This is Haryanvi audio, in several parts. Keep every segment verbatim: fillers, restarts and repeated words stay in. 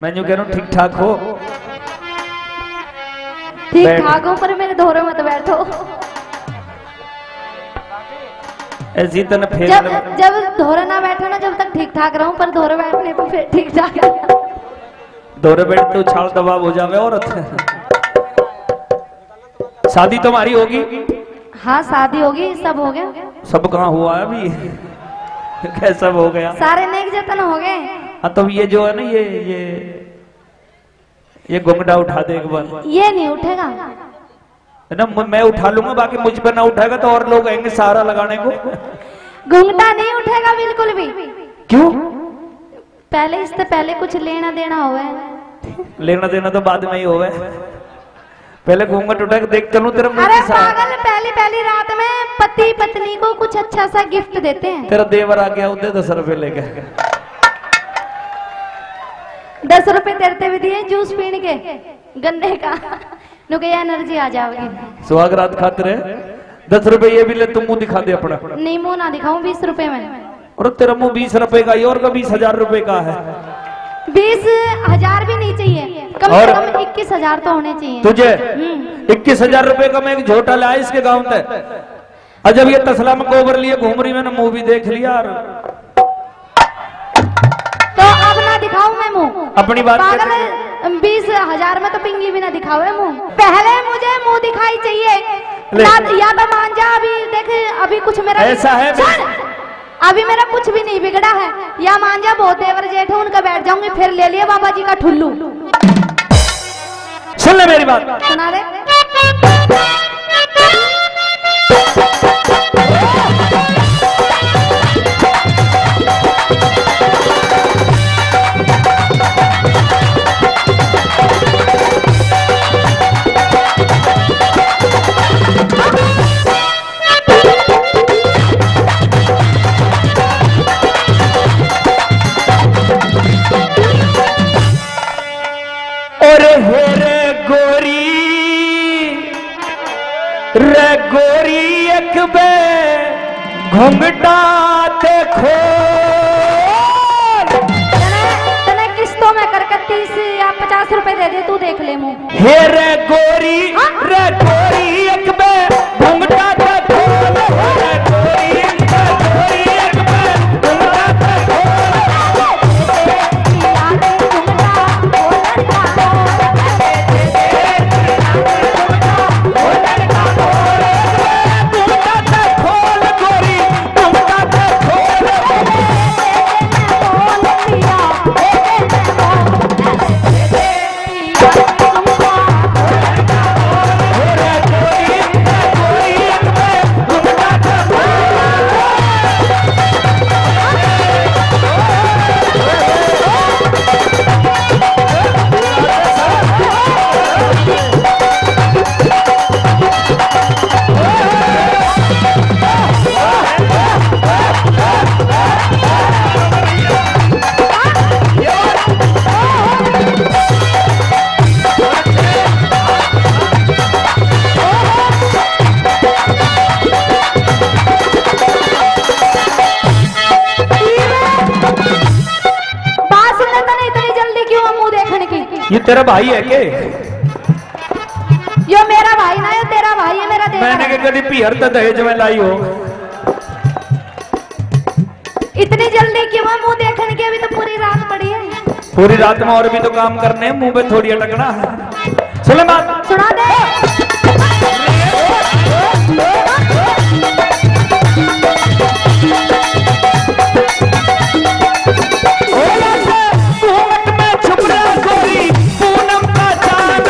मैं यूं कह रहा हूँ, ठीक ठाक हो? ठीक बैठ। ठाक हो, पर मेरे धोरे मत बैठो। ऐसी तने फेर जब, जब धोरे ना बैठो ना, जब तक ठीक ठाक रहूं, पर धोरे बैठने पे फिर ठीक ठाक। धोरे बैठ तो उछाल दबाव हो जावे औरत। शादी तुम्हारी होगी? हाँ, शादी होगी, सब हो गया। सब कहाँ हुआ है अभी? क्या सब हो गया? सारे नेक जतन हो गए। हाँ, तो ये जो है ना, ये, ये, ये घुंघटा उठा दे एक बार। ये नहीं उठेगा। है ना, म-, मैं उठा लूंगा, बाकी मुझ पे ना उठाएगा तो और लोग आएंगे सहारा लगाने को। घुंघटा नहीं उठेगा बिल्कुल भी। क्यों? पहले, इससे पहले कुछ लेना देना होवे। लेना देना तो बाद में ही होवे, पहले घूंघट उठा के देख चलूं तेरे मुंह अरे की साइड। पागल, पहली पहली रात में पति पत्नी को कुछ अच्छा सा गिफ्ट देते हैं। तेरा देवर आ गया, उधर दस रुपए लेके। दस रुपए तेरे ते भी दिए जूस पीने के, गन्ने का। नु के एनर्जी आ जाओगी। सुहाग रात खातिर है। दस रुपए ये भी ले, तू मुंह दिखा दे अपना। नहीं, मुंह ना दिखाऊं, बीस रुपए में। और तेरा मुंह बीस रुपए का, ये और का बीस हजार रुपए का है। बीस हजार भी नहीं चाहिए, कम से और कम इक्कीस हजार तो होने चाहिए। तुझे हम्म। इक्कीस हजार रुपए का मैं एक झोटा लाया इसके गांव तक। और जब ये तसला में गोबर लिए घूम रही, मैंने मुंह भी देख लिया। और तो अब ना दिखाऊं मैं मुंह। अपनी बात पागल करते है, बीस हजार में तो पिंगी भी ना दिखावे मुंह। पहले मुझे मुंह दिखाई चाहिए। ले। या, या तो मान जा, अभी देख, अभी कुछ मेरा ऐसा है, सुन, अभी मेरा कुछ भी नहीं बिगड़ा है। या मान जा, बहुत देवर जेठ है, उनका बैठ जाऊंगी, फिर ले लिए बाबा जी का ठुल्लू। सुन ले मेरी बात। सुना दे। और हे रे गोरी, रे गोरी, एक बे घुंघटा ते खोल। तने, तने किस्तों में करके तीस या पचास रुपए दे दे, तू देख ले मुंह। हे रे गोरी, हाँ? रे गोरी, एक बे घुंघटा ते खोल। हे रे गोरी, रे गोरी, एक बे घुंघटा ते खोल। बात सुन ले, तने इतनी जल्दी क्यों है मुंह देखने की? ये तेरा भाई है के? यो मेरा भाई ना, यो तेरा भाई है, मेरा देवर मैंने है। के कभी पीहर तो दहेज में लाई हो। इतनी जल्दी क्यों है मुंह देखने की? अभी तो पूरी रात पड़ी है। पूरी रात में और भी तो काम करने हैं, मुंह पे थोड़ी अटकना है। सुलेमान। सुना दे। घूंघट में छुप रहा कोई पूनम का चांद।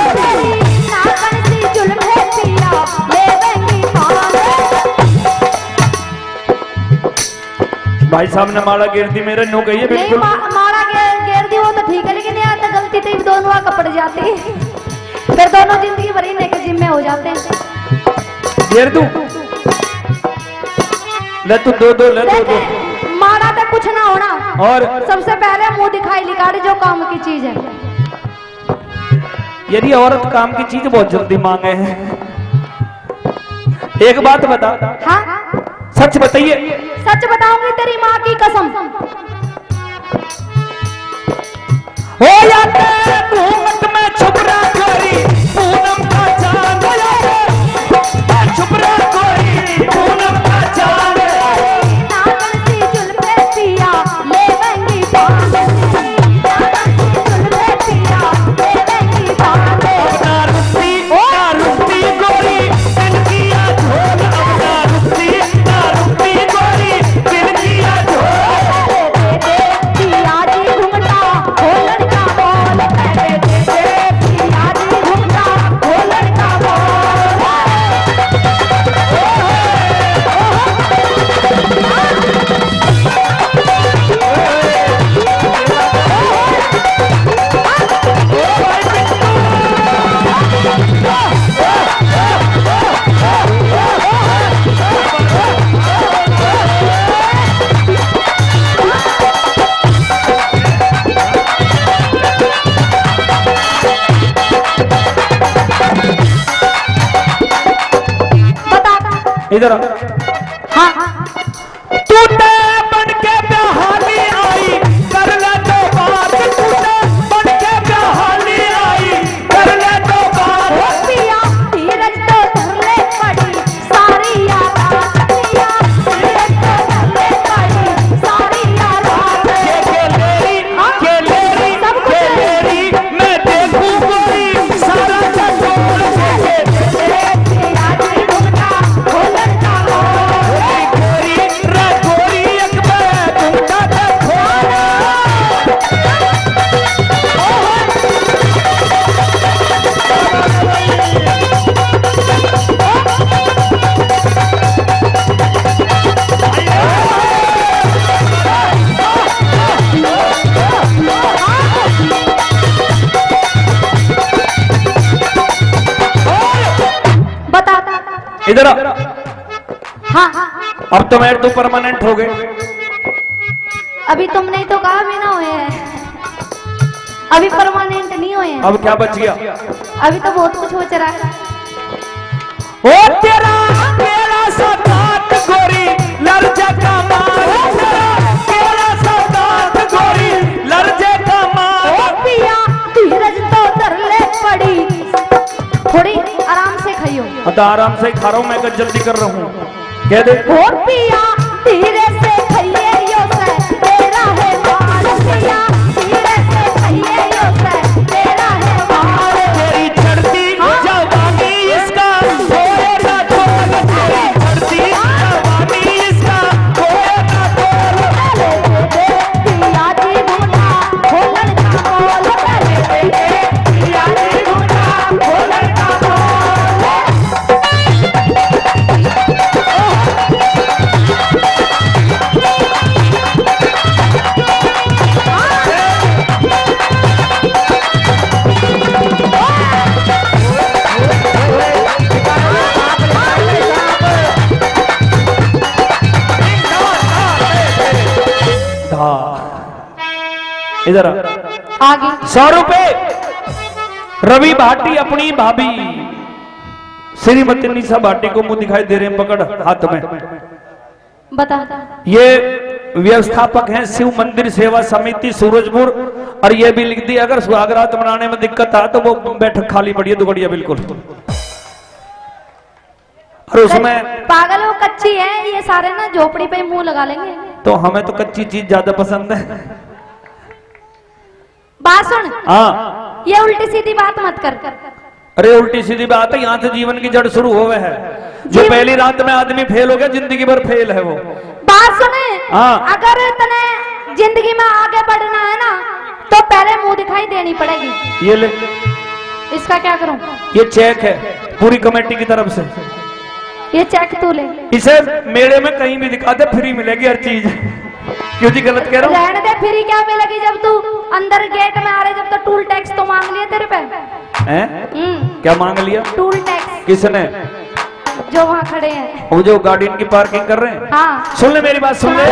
नागन सी जुल्म है पिया, ले देंगी मान। भाई साहब ने माला गिर दी मेरे, न्यू कहिए नहीं, बिल्कुल। मा-, माला गे-, गिर दी, वो तो ठीक है, लेकिन यार तो गलती तो ये दोनों का पड़ जाती, फिर दोनों जिंदगी भर इन्हीं के जिम्मे हो जाते हैं। गिर दूं? ले तू दो, दो, ले दो, दो। देखे, माड़ा तो कुछ ना होना। और? सबसे पहले मुंह दिखाई निकाल जो काम की चीज है। यदि औरत काम की चीज बहुत जल्दी मांगे है। एक बात बता। हाँ? सच बताइए। सच बताऊंगी तेरी माँ की कसम। हो या ते घूंघट में छुप रहा गोरी, पूनम का चांद आया रे। ए, छुप रहा गोरी, पूनम का चांद आया रे। नागन सी जुल्फे पिया, ले बंगी बांध। नागन सी जुल्फे पिया, ले बंगी बांध। अपना रुस्ती, ओ। ना रुस्ती गोरी, दिल किया झोल। अपना रुस्ती, ना रुस्ती गोरी, दिल किया झोल। इधर आ। हाँ, हाँ। तू तो बन के बहाली आई, कर ले तो बात। तू तो बन के बहाली आई, कर ले तो बात। ओ पिया, धीरज तो धर ले पड़ी, सारी याद आ गई। धीरज तो धर ले पड़ी, सारी याद आ गई। ये, ये मेरी, हाँ? ये मेरी, सब कुछ ये है। मेरी, मैं देखूं गोरी, सारा जग छोड़ के। बता। इधर आ। हाँ, हाँ। अब तो मैं, तू परमानेंट हो गए। अभी तुमने ही तो कहा भी ना हुए हैं। अभी परमानेंट नहीं हुए हैं। अब क्या बच गया? अभी तो बहुत कुछ बच रहा है। ओ तेरा मेरा साथ गोरी, लड़ जा कमाल। तेरा मेरा साथ गोरी, लड़ जा कमाल। ओ पिया, धीरज तो धर ले पड़ी। थोड़ी आराम से खाइयो। हाँ, तो आराम से ही खा रहा हूँ मैं, कुछ जल्दी कर रहा हूँ। कह दे। ओ पिया, धीरे से खाइए यो से, तेरा है माल पिया, धीरे से खाइए यो से, तेरा है माल। तेरी चढ़ती, हाँ। जवानी इसका होए ना तोल, तेरी चढ़ती, जवानी इसका होए ना तोल। अरे दे दे पिया जी घूंघटा, खोलन का बोल, अरे दे दे पिया जी घूंघटा, खोलन का बोल। धा। इधर आ। आगे। सौ रुपए। रवि भाटी अपनी भाभी श्रीमती निशा भाटी को मुंह दिखाई दे रहे हैं, पकड़ हाथ में। बता। ये व्यवस्थापक हैं शिव मंदिर सेवा समिति सूरजपुर, और ये भी लिख दी, अगर सुहागरात मनाने में दिक्कत आ तो वो बैठक खाली पड़ी है, दुगड़िया बिल्कुल। और उसमें पागल, वो कच्ची है, ये सारे ना झोपड़ी पे ही मुंह लगा लेंगे। तो हमें तो कच्ची चीज ज्यादा पसंद है। बात सुन। हाँ। ये उल्टी सीधी बात मत कर। अरे उल्टी सीधी बात है, यहाँ से जीवन की जड़ शुरू होवे है। जो जीवन पहली रात में आदमी फेल हो गया, जिंदगी भर फेल है वो। बात सुन। हाँ। अगर तने जिंदगी में आगे बढ़ना है ना, तो पहले मुंह दिखाई देनी पड़ेगी। ये ले। इसका क्या करूं? ये चेक है पूरी कमेटी की तरफ से। ये चेक तू ले। इसे मेले में कहीं भी दिखा दे, फ्री मिलेगी हर चीज। क्यों जी, गलत कह रहा हूँ? रहने दे, फ्री क्या मिलेगी जब तू अंदर गेट में आ रहे, जब तो टूल टैक्स तो मांग लिया तेरे पे। हैं? हम्म। क्या मांग लिया? Toll tax. किसने? जो वहाँ खड़े हैं। वो जो गाड़ी इनकी पार्किंग कर रहे हैं? हाँ। सुन ले मेरी बात, सुन ले।